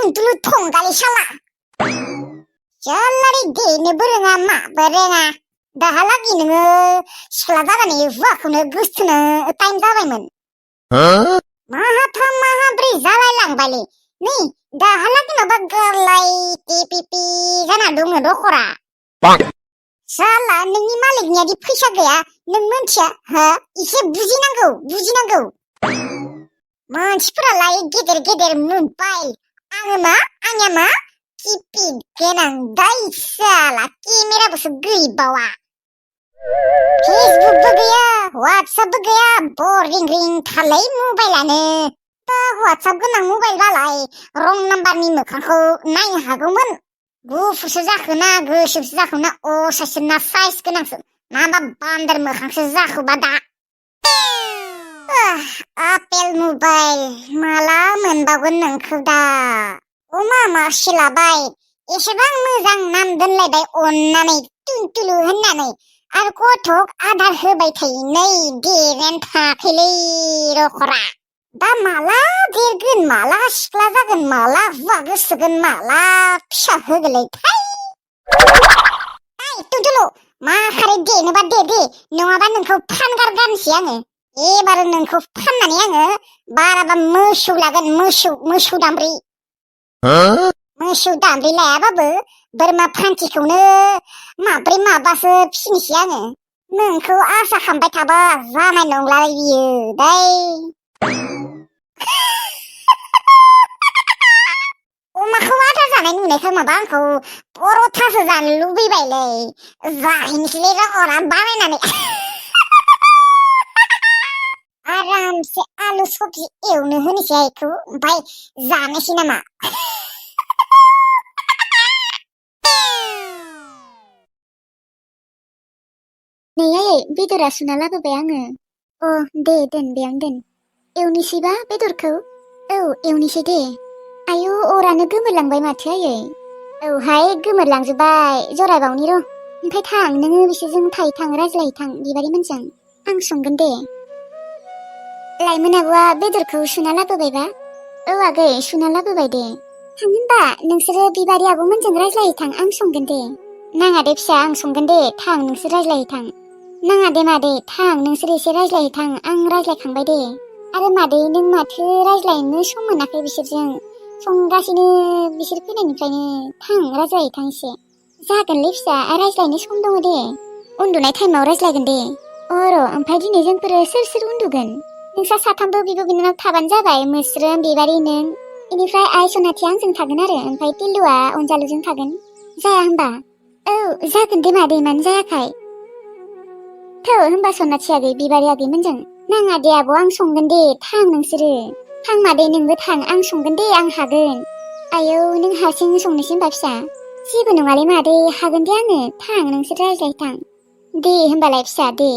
टुनटुलु थंगालि शाला जालारि देनोबो रोङा माबो रोङा दाहालागि नोङो सिख्ला जानानै हौवाखौनो गोसथोनो टाइम जाबायमोन माहाथाम माहाब्रै जालायलांबायलै नै दाहालागि माबा गोरलाय टिपिपि जाना दङ दखरा शाला नोंनि मालिकनियादि फैसा गैया नों मोनथिया हो एसे बुजिनांगौ मानसिफोरालाय गेदेर गेदेर मबाइल आंनिया मा किपिड गोनां दाय शाला केमेराबोसो गैबावा फेसबुकबो गैया वाट्सएपबो गैया बरिं थालाय मबाइलानो दा वाट्सएप गोनां मबाइलबालाय रं नाम्बारनि मोखांखौ नायनो हागौमोन गुफुरसो जाखोना गोसोमसो जाखोना असाइसो ना साइज गोनांसो नाबा बान्दार मोखांसो जाखोबा दा आपेल मबाइल माला मोनबावगोन नोंखौ दा मामा सिलाबाय एसेबां मोजां नाम दोनलायबाय अननानै टुनटुलु होननानै आरो गथ'क आदार होबाय थायो नै देरेन थाखैलै रखरा दा माला देरगोन माला सिख्ला जागोन माला हौवा गोसोगोन माला फिसा होगोलै थाय टुनटुलु मा खारै देनोबा दे नङाबा नोंखौ फानगारगारनोसै आङो एबार नोंखौ फाननानै आङो बाराबा मोसौ लागोन मोसौ दामब्रि मोसौ दामब्रि लायाबाबो बोरमा फान्थिखौनो माब्रै माबासो फिसिनोसै आङो नोंखौ आसा खालामबाय थाबा जानाय नंला बियो दै अमाखौ आदार जानाय नुनायखाय माबा आंखौ पर'थासो जानो लुबैबायलै जाहैनोसैलै रखरा बानायनानै आरामसे आलु सबजि एवनो होनोसै आइखौ ओमफ्राय जानोसै नामा नै आयै बेदरा सुना लाबोबाय आङो दे दोन बेयावनो दोन एवनोसैबा बेदरखौ एवनोसै दे आयु अरानो गोमोरलांबाय माथो आयै औहाय गोमोरलांजोब्बाय जरायबावनि र' ओमफ्राय थां नोङो बिसोरजों थां रायज्लाय थां बिबारि मोनजों आं संगोन दे लाइमोन आब'आ बेदरखौ सुना लाबोबायबा आगै सुना लाबोबाय दे थां होनबा नोंसोरो बिबारि आब'मोनजों रायज्लाय थां आं संगोन दे नाङा दे फिसा आं संगोन दे थां नोंसोर रायज्लाय थां नाङा दे मादै थां नोंसोर एसे रायज्लाय थां आं रायज्लायखांबाय दे आरो मादै नों माथो रायज्लायनो सम मोनाखै बिसोरजों संगासिनो बिसोर फैनायनिफ्रायनो थां रायज्लाय थां एसे जागोनलै फिसा रायज्लायनो सम दङ दे उन्दुनाय टाइमाव रायज्लायगोन दे र' ओमफ्राय दिनै जोंफोरो सोर उन्दुगोन नोंसा साथामबो बिब' बिनानाव थाबानो जाबाय मोस्रोम बिबारि नों बेनिफ्राय आइ सनाथि आंजों थागोन आरो ओमफ्राय टिल्लुआ अनजालुजों थागोन जाया होनबा जागोन दे मादै मानो जायाखै होनबा सनाथि आगै बिबारि आगैमोनजों नाङा दे आब' आं संगोन दे थां नोंसोरो थां मादै नोंबो थां आं संगोन दे आं हागोन आयौ नों हारसिं संनोसै होनबा फिसा जेबो नङालै मादै हागोन दे आङो थां नोंसोर रायज्लाय थां दे होनबालाय फिसा दे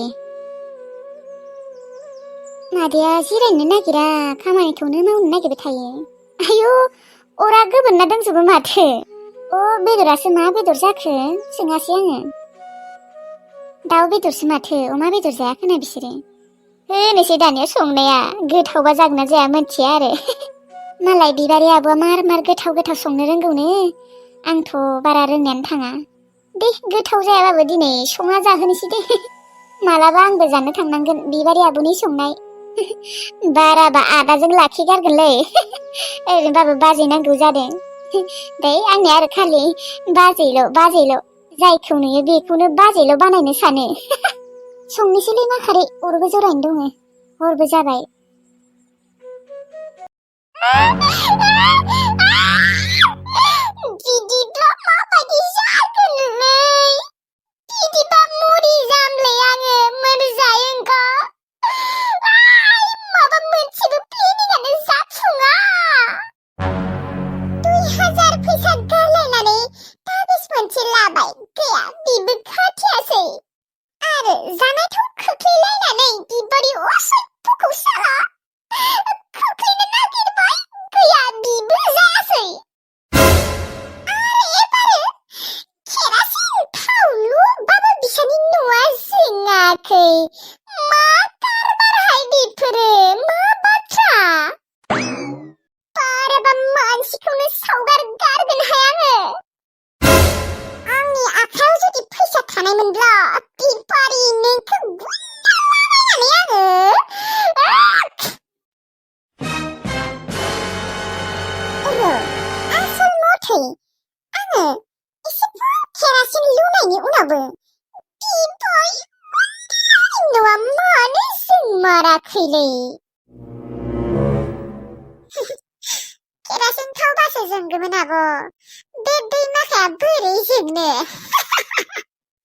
मादैया जिरायनो नागिरा खामानिखौनो मावनो नागिरबाय थायो आयौ अरा गोबोरना दंजोबो माथो बेदरासो मा बेदर जाखो सोङासै आङो दाउ बेदरसो माथो अमा बेदर जायाखैना बिसोरो होनोसै दानिया संनाया गोथावबा जागोन ना जाया मोनथिया आरो मालाय बिबारि आब'आ मार गोथाव संनो रोंगौनो आंथ' बारा रोंनायानो थाङा दे गोथाव जायाबाबो दिनै संना जाहोनोसै दे मालाबा आंबो जानो थांनांगोन बिबारि आब'नि संनाय बाराबा आदाजों लाखिगारगोनलै ओरैनोबाबो बाजै नांगौ जादों दै आंनिया आरो खालि बाजैल' जायखौ नुयो बेखौनो बाजैल' बानायनो सानो संनोसैलै माखारै अरबो जरायनो दङ हरबो जाबाय बिदिब्ला माबायदि जागोनलै बिदिबा मुरि जामलै आङो मोनजायोंखा माबा मोनसेबो प्लेनिंआनो जाफुङा 2000 फैसा गारलायनानै ताबिज मोनसे लाबाय गैया बेबो खाथियासै आरो जानायथ' खोख्लैलायनानै बिबारि असभ्यखौ साला खोख्लैनो नागिरबाय गैया गासिखौनो सावगारगारगोन आङो। आंनि आखायाव जुदि फैसा थानायमोनब्ला बिबारि नोंखौ गुन्दालाबायनानै आङो आसल मथे आङो एसेबां केरासिन लुनायनि उनावबो बिबाय न'आ मानो जोंमाराखैलै? केरासिन थावबासो जोंगौमोन आब'। बे दैमाखाया बोरै जोंनो?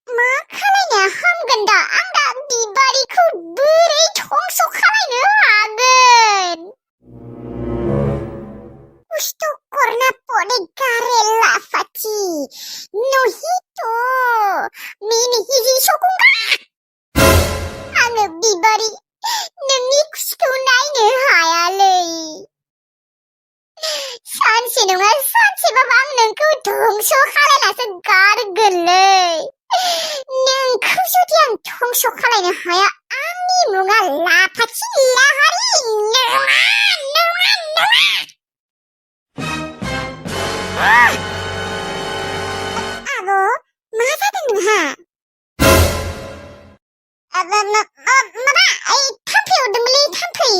मा खालायनो हामगोन दा? आं दा बिबारिखौ बोरै धंस खालायनो हागोन? Justo corna podegare la fati. Nojito. Mini hihi sokunga. आङो बिबारि नोंनि खुसिखौ नायनो हायालै। सानसे नङा सानसेबाबो आं नोंखौ धंस खालायनासो गारगोनलै। नोंखौ जुदि आं धंस खालायनो हाया आंनि मुङा लाफाथि लाहारि नङा नङा नङा। आब' मा जादों नोंहा? माबा थाम्फै अरदोंमोनलै थाम्फै।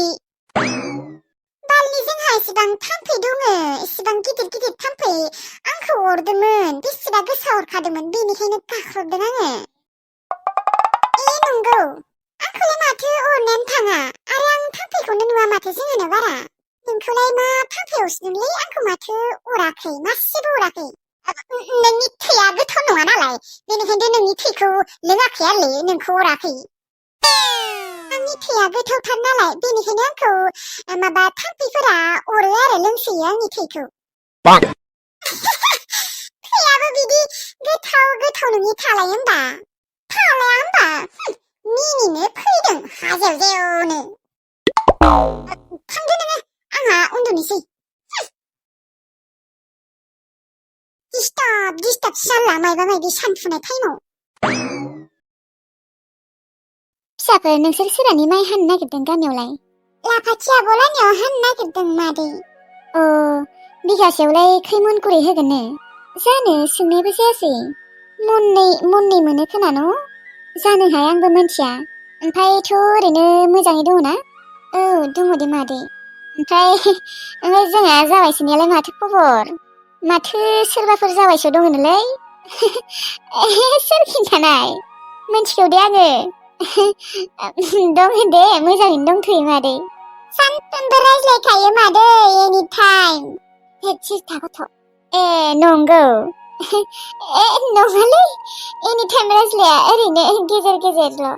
बालनि जोंहा एसेबां थाम्फै दङ, एसेबां गिदिर गिदिर थाम्फै आंखौ अरदोंमोन। बेसेबा गोसा अरखादोंमोन, बेनिखायनो गाख्रबदों आङो। नंगौ आंखौलाय माथो अरनायानो थाङा आरो आं थाम्फैखौनो नुवा माथो जोंहानाव बारा। नोंखौलाय मा थाम्फै अरसिदोंलै? आंखौ माथो अराखै, मासेबो अराखै। नोंनि थैया गोथाव नङा नालाय बेनिखायनो नोंनि थैखौ लोङाखै आलै, नोंखौ अराखै। आंनि थैया गोथावथार नालाय बेनिखायनो आंखौ माबा थाम्फैफोरा अरो आरो लोंसोयो आंनि थैखौ। थैयाबो बिदि गोथाव गोथाव नङि थालायो होमबा? थालाया होमबा? मिनिनो फैदों हाजेव जेवनो। थांदो नोङो, आंहा उन्दुनोसै। दिस्टाब जाला मायबा मायबि सानफुनाय टाइमाव। फिसाफोर नोंसोर सोरानि माइ हानो नागिरदों गामियावलाय? लाफाथि आब'लानियाव हानो नागिरदों मादै। अ बिगासेयावलाय खै मन करि होगोननो? जानो सोंनायबो जायासै। मननै मोनो खोना न'? जानोहाय आंबो मिन्थिया। ओमफ्रायथ' ओरैनो मोजाङै दङ ना? औ दङ दे मादै। ओमफ्राय जोंहा जावायसोनियालाय माथो खबर? माथो सोरबाफोर जावायसो दङनोलै? सोर खिन्थानाय? मिन्थिगौ दे आङो। दङ दे, मोजाङैनो दंथ'यो मादै। सानफ्रोमबो रायज्लायखायो मादै एनि टाइम। सिस्था गथ'। नंगौ। नङालै एनि टाइम रायज्लाया, ओरैनो गेजेर गेजेरल'।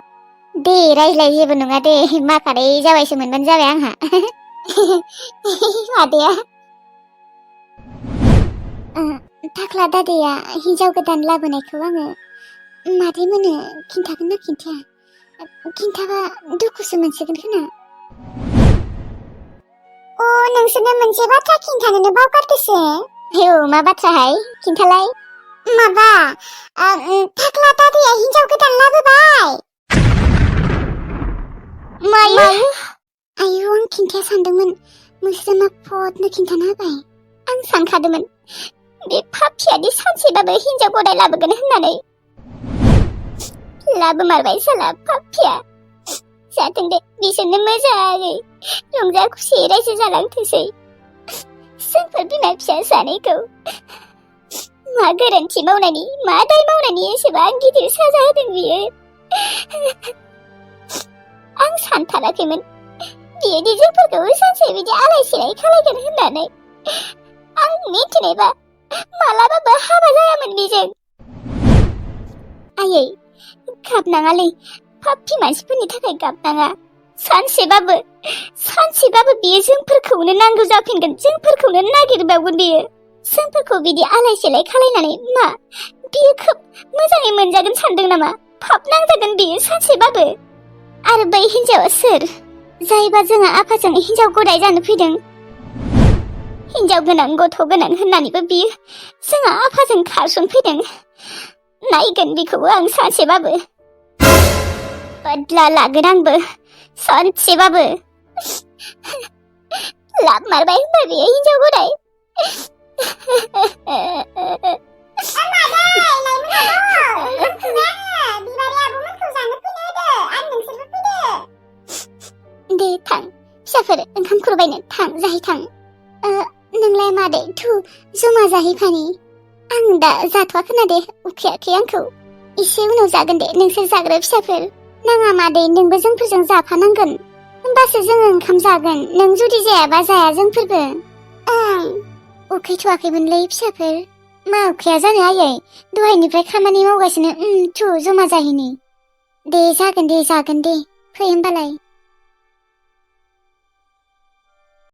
दे रायज्लाय, जेबो नङा दे, माखारै जाबायसो मोनबानो जाबाय आंहा। मादैया थाख्ला दादैया हिन्जाव गोदान लाबोनायखौ आङो मादै मोननो खिन्थागोन ना खिन्थाया? खिन्थाबा दुखुसो मोनसिगोन खोना। नोंसोरनो मोनसे बाथ्रा खिन्थानोनो बावगारदोसो। मा बाथ्राहाय? खिन्थालाय। माबा थाख्ला दादैया हिन्जाव गोदान लाबोबाय। मायो? आयौ आं खिन्थाया सानदोंमोन, मोस्रोमा फदनो खिन्थाना होबाय। आं सानखादोंमोन बे पापियादि सानसेबाबो हिन्जाव गदाय लाबोगोन होननानै। लाबोमारबाय साला पापिया। जाथों दे, बिसोरनो मोजाङै रंजा खुसियै रायजो जालांथोंसै। जोंफोर बिमा फिसा सानैखौ मा गोरोन्थि मावनायनि, मा दाय मावनायनि एसेबां गिदिर साजा होदों बियो। आं सानथाराखैमोन बियोदि जोंफोरखौ सानसे बिदि आलाय सिलाय खालायगोन होननानै। आं मिथिनायबा मालाबाबो हाबा जायामोन बेजों। आयै गाबनाङालै, पापि मानसिफोरनि थाखाय गाबनाङा। सानसेबाबो बियो जोंफोरखौनो नांगौ जाफिनगोन, जोंफोरखौनो नागिरबावगोन बियो। जोंफोरखौ बिदि आलाय सिलाय खालायनानै मा बियो खोब मोजाङै मोनजागोन सानदों नामा? पाप नांजागोन बियो सानसेबाबो। आरो बै हिन्जावा सोर? जायबा जोंहा आफाजों हिन्जाव गदाय जानो फैदों। हिन्जाव गोनां गथ' गोनां होननानैबो बियो जोंहा आफाजों खारसनफैदों। नायगोन बिखौबो आं सानसेबाबो। बदला लागोन आंबो सानसेबाबो। लाबोमारबाय होनबा बियो हिन्जाव गदाय। दे थां फिसाफोर ओंखाम खुरबायनो थां जाहै थां नोंलाय मादै थु जमा जाहैफानि आं दा जाथ'वाखैना दे उखैयाखै आंखौ एसे उनाव जागोन दे नोंसोर जाग्रा फिसाफोर नाङा मादै नोंबो जोंफोरजों जाफानांगोन होमबासो जोङो ओंखाम जागोन नों जुदि जायाबा जाया जोंफोरबो ओं उखैथ'वाखैमोनलै फिसाफोर मा उखैया जानो आयै दहायनिफ्राय खामानि मावगासिनो थु जमा जाहैनि दे जागोन दे फै होमबालाय